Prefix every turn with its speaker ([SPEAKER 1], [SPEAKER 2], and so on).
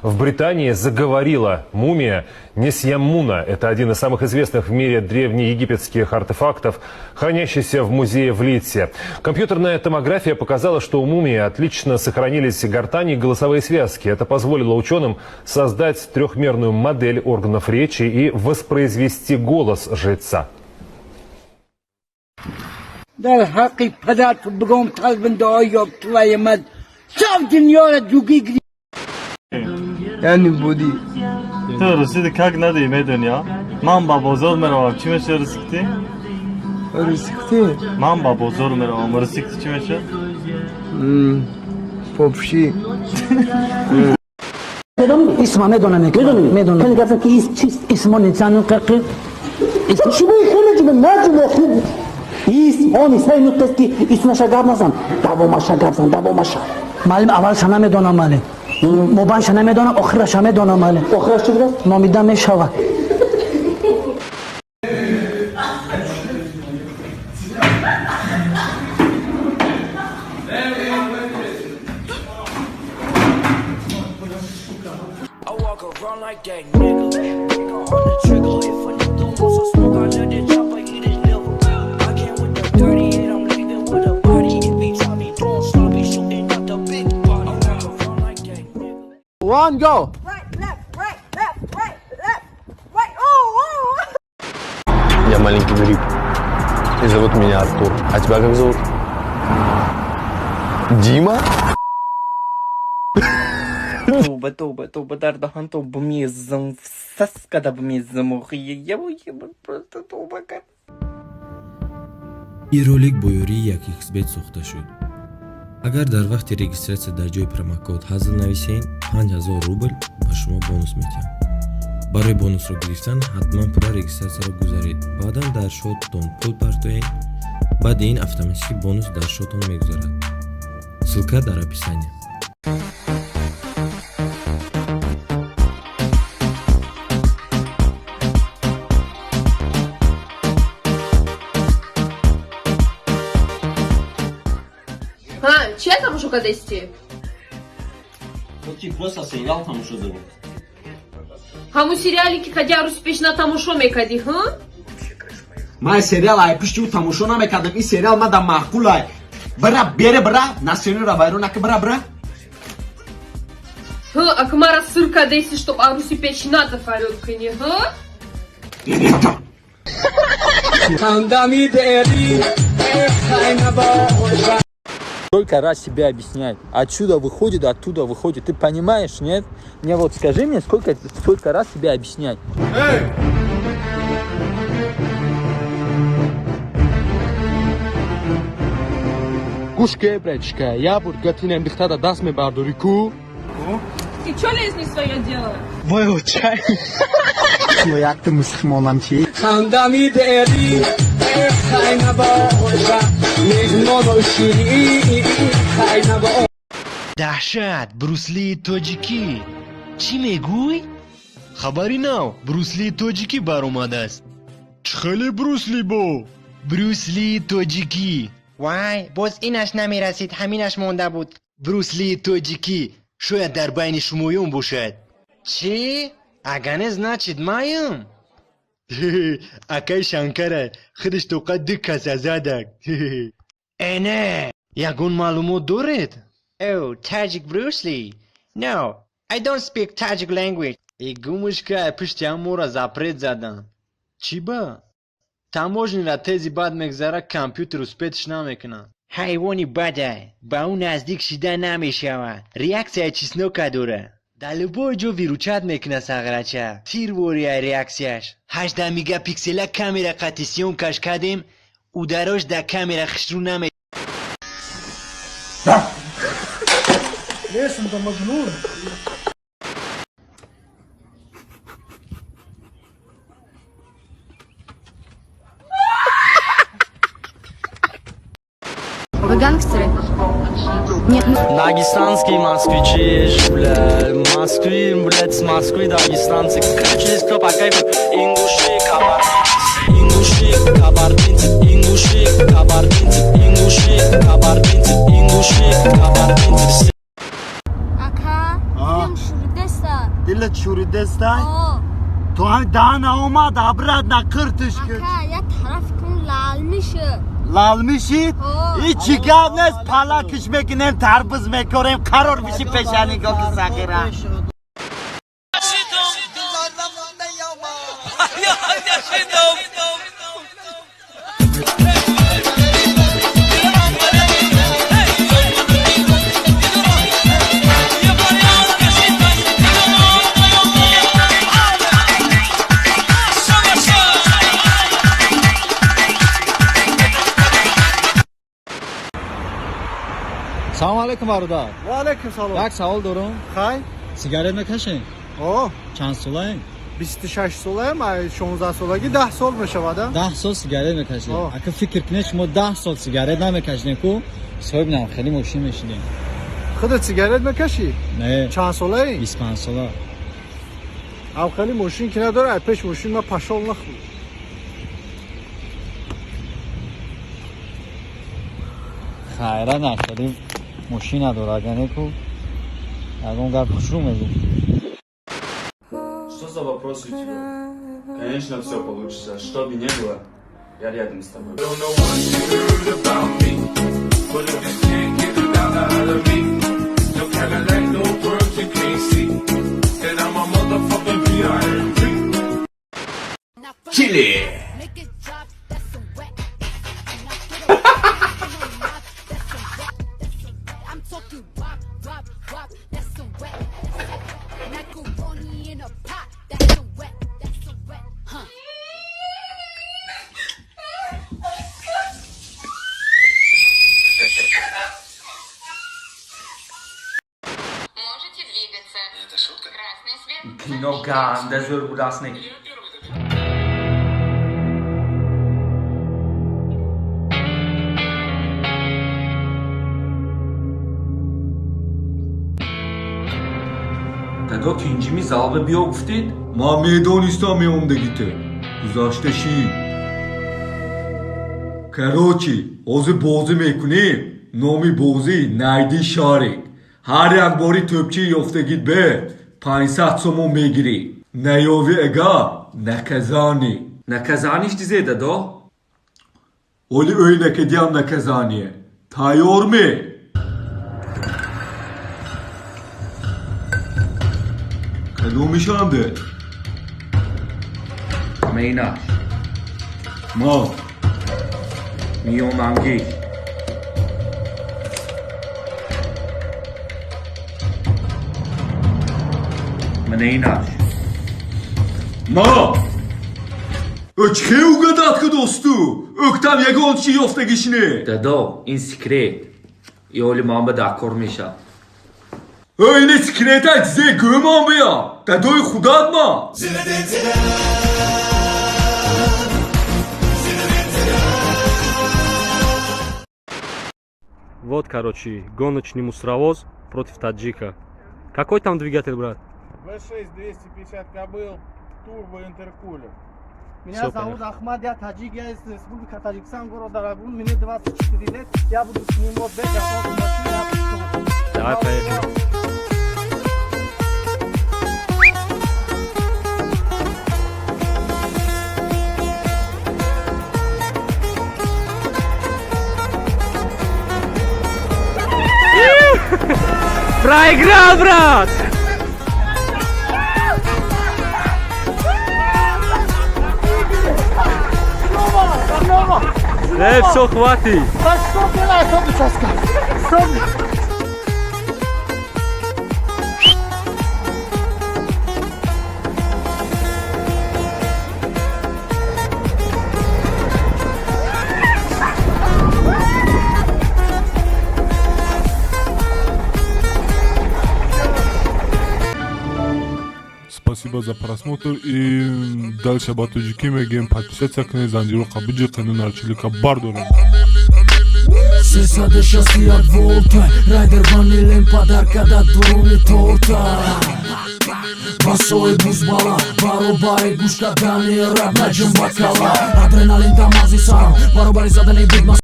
[SPEAKER 1] В Британии заговорила мумия Несьямуна. Это один из самых известных в мире древнеегипетских артефактов, хранящийся в музее в Лидсе. Компьютерная томография показала, что у мумии отлично сохранились гортани и голосовые связки. Это позволило ученым создать трехмерную модель органов речи и воспроизвести голос жреца.
[SPEAKER 2] Дар ҳаққи падар ту бигом талбиндаҳо ёфтувай ман сав дунёра дугӣ.
[SPEAKER 3] Я не буди.
[SPEAKER 4] Ту русиди как надо медони, а? Ман ба бозор меравам, чӣ меша русикти?
[SPEAKER 3] Русикти?
[SPEAKER 4] Ман ба бозор меравам, русикти чӣ меша?
[SPEAKER 3] Попши.
[SPEAKER 2] Исма медонам, медонам, медонам. Хеле гап ки ис чист, исмо нисану қақи. Шумо хеле ҷумла наҷумла хуб. Ис он исай нуқтаст ки исмаша гап назан. Давомаша гап зан, давомаша. Маълим, аввалша намедонам, маълим. Мобайнша намедонам, охираша медонам, маълим. Охираш чӣ будааст? Номида мешавад.
[SPEAKER 5] I walk around like that nigga. Nigga on the trigger. If a nigga wants some smoke, I let the chopper eat his liver. I came with the 38, I'm leaving with a body. If he try me doing sloppy, shooting out the big body. I walk around like that nigga.
[SPEAKER 3] One, go!
[SPEAKER 6] Right, left, right, left, right, left, right. Oh, oh.
[SPEAKER 7] Я маленький гриб. И зовут меня Артур. А тебя как зовут? Дима?
[SPEAKER 8] توبة توبة توبة дар даҳан то бимезам саскада бимезам охи просто توبة кард.
[SPEAKER 9] Ин ролик бо ёрии 1xBet сохта шуд. Агар дар вақти регистрация дар ҷои промокод ҳазл нависед, 5000 рубл ба шумо бонус медиҳам. Барои бонусро гирифтан ҳатман пурра регистрацияро гузаред, баъдан дар шотон пул партоед. Баъди ин автоматически бонус дар шотон мегузарад. Ссылка дар описание.
[SPEAKER 6] Ҳа, чия тамошо кардасти?
[SPEAKER 10] Ти просто сериал тамошо дорем.
[SPEAKER 6] Ҳамун сериале ки кади арӯси пешина тамошо мекардӣ, ҳа?
[SPEAKER 10] Ман сериал ай пишти ӯ тамошо намекардам. Ин сериал мада маъқулай. Бира, бере, бира, настроениеро вайрон нака, бира, бира.
[SPEAKER 6] Ҳа, ак мара сир кардасти, чтоб арӯси пешината фарёд кунӣ, ҳа?
[SPEAKER 2] Ҳамдами дери.
[SPEAKER 11] Сколько раз тебе объяснять? Отсюда выходит, оттуда выходит. Ты понимаешь, нет? Мне вот скажи мне, сколько раз тебе объяснять?
[SPEAKER 3] Гӯш ке, братишка, я бур гатинем дихтада даст мебардорӣ ку?
[SPEAKER 6] Ты чё лезь не своё дело?
[SPEAKER 3] Вой, чай. Якта мусулмонам чи?
[SPEAKER 2] Ҳамдами дери меҳмону ширӣ.
[SPEAKER 12] Даҳшат, Бруслии тоҷикӣ. Чӣ мегӯй? Хабари нав, Бруслии тоҷикӣ баромадааст. Чӣ хеле Брусли бо? Бруслии тоҷикӣ.
[SPEAKER 8] Вай, боз инаш намерасид, ҳаминаш монда буд.
[SPEAKER 12] Бруслии тоҷикӣ шояд дар байни шумоён бошад.
[SPEAKER 8] Чӣ? Ага не, значит, маем.
[SPEAKER 12] Акай Шанкара худаш тоқа ду каса задак. Э, не, ягон маълумот доред?
[SPEAKER 8] Oh, Tajik Bruce Lee. No, I don't speak Tajik language.
[SPEAKER 11] И гумушка пишти ҳамора запрет задан. Чӣ ба? Таможнира тези бад мегзара, компютер успеть намекунад.
[SPEAKER 8] Ҳайвони бадай, ба ӯ наздик шида намешавад. Реаксияи чеснока дора.
[SPEAKER 12] Дар любой ҷо выручать мекунад сағрача. Тирвория реаксияш. 18 мегапиксела камера қати съёмкаш кардем, ударош дар камера хушрӯ наме.
[SPEAKER 3] ليش انت مجنون؟
[SPEAKER 6] Вы гангстеры? Нет, ну.
[SPEAKER 11] Дагестанские москвичи, бля, Москвы, блядь, с Москвы дагестанцы. Короче, здесь кто по кайфу? Ингуши, кабардинцы, ингуши, кабардинцы, ингуши, кабардинцы, ингуши, кабардинцы, ингуши, кабардинцы.
[SPEAKER 6] Ака, филм шурудеста.
[SPEAKER 13] Дилат шӯридастай? То ҳами даҳан омад, обратно қиртиш ки.
[SPEAKER 14] Ака, я тараф кун, лал мешид.
[SPEAKER 13] Лал мешид? Ҳичи гап нест, палакиш мекунем, тарбуз мекорем, қарор биши пешани гоки сағира.
[SPEAKER 15] Салом алейкум, бародар.
[SPEAKER 16] Ва алейкум салом.
[SPEAKER 15] Як савол дорам.
[SPEAKER 16] Хай.
[SPEAKER 15] Сигарет мекашем?
[SPEAKER 16] О.
[SPEAKER 15] Чанд солаем?
[SPEAKER 16] 26 солаем, 16 солагӣ 10 сол мешавад.
[SPEAKER 15] 10 сол сигарет мекашем. Ака, фикр кунед, шумо 10 сол сигарет намекашидем ку, соҳиб нам хеле мошин мешидем.
[SPEAKER 16] Худат сигарет мекашӣ?
[SPEAKER 15] Не.
[SPEAKER 16] Чанд солаи?
[SPEAKER 15] 25 сола.
[SPEAKER 16] Ав хеле мошин ки надора, ай пеш мошин ма пашол нахӯр.
[SPEAKER 15] Хайра, на хеле мошин надора, агар не ку ягон гап хушрӯ мегуфт.
[SPEAKER 17] Что за вопросы у тебя? Конечно, все получится. Что бы ни было, я рядом с тобой.
[SPEAKER 18] But if you can't get it out of me, no Cadillac, no pearls you can't see. And I'm a motherfucking B.I.M.P.
[SPEAKER 10] Чили!
[SPEAKER 14] I'm talking wop, wop, wop, that's some wet. Macaroni in a pot, that's some wet, that's some wet, huh?
[SPEAKER 6] Можете двигаться.
[SPEAKER 17] Это шутка?
[SPEAKER 6] Красный свет.
[SPEAKER 8] Кино ганда зӯр будааст, не?
[SPEAKER 19] Дадо, тинҷими залба биё гуфтед?
[SPEAKER 20] Ман медонистам, меомдагите. Гузашта шид. Короче, ҳозир бозӣ мекунем. Номи бозӣ «Найди шарик». Ҳар як бори тӯпчи ёфтагит бе 500 сомон мегирӣ. Наёвӣ агар, наказание.
[SPEAKER 19] Наказание ш дизе, дадо?
[SPEAKER 20] Оли ӯй накадиам наказание. Тайёрме? Кадомишанде?
[SPEAKER 19] Мейнаш.
[SPEAKER 20] Ма.
[SPEAKER 19] Миёнангӣ. Мнейнаш.
[SPEAKER 20] Ма! Ӯ чӣ угадать ку, досту? Ӯктам ягон чӣ ёфтагиш не.
[SPEAKER 19] Дадо, ин секрет. И оли ман ба дакор мешавад.
[SPEAKER 20] Ӯ ини секрета чизе гӯмон бия. Дадои худат ма.
[SPEAKER 4] Вот, короче, гоночный мусоровоз против таджика. Какой там двигатель, брат?
[SPEAKER 16] V6 250 кобыл, турбо интеркулер.
[SPEAKER 2] Меня
[SPEAKER 4] Всё
[SPEAKER 2] зовут
[SPEAKER 4] понятно.
[SPEAKER 2] Ахмад, я таджик, я из Республики Таджикистан, город Арагун, мне 24 лет. Я буду с ним вот бегать, машину, я пришел.
[SPEAKER 4] Давай, поехали. Проиграл, брат!
[SPEAKER 2] Снова, снова.
[SPEAKER 4] Все, хватит.
[SPEAKER 2] Да что делаешь, стоп, сейчас, стоп.
[SPEAKER 18] Спасибо за просмотр и дальше ба тоҷикӣ мегӯем: подписаться кунед, занҷиро қабуҷи нарчилика бардорем.
[SPEAKER 5] 361 волта, райдер ванилем подарка да дуруни торта. Басои бузбала баробари гӯш кардани раб наҷум бакала. Адреналин дар мағзи сарам баробари задани бигма.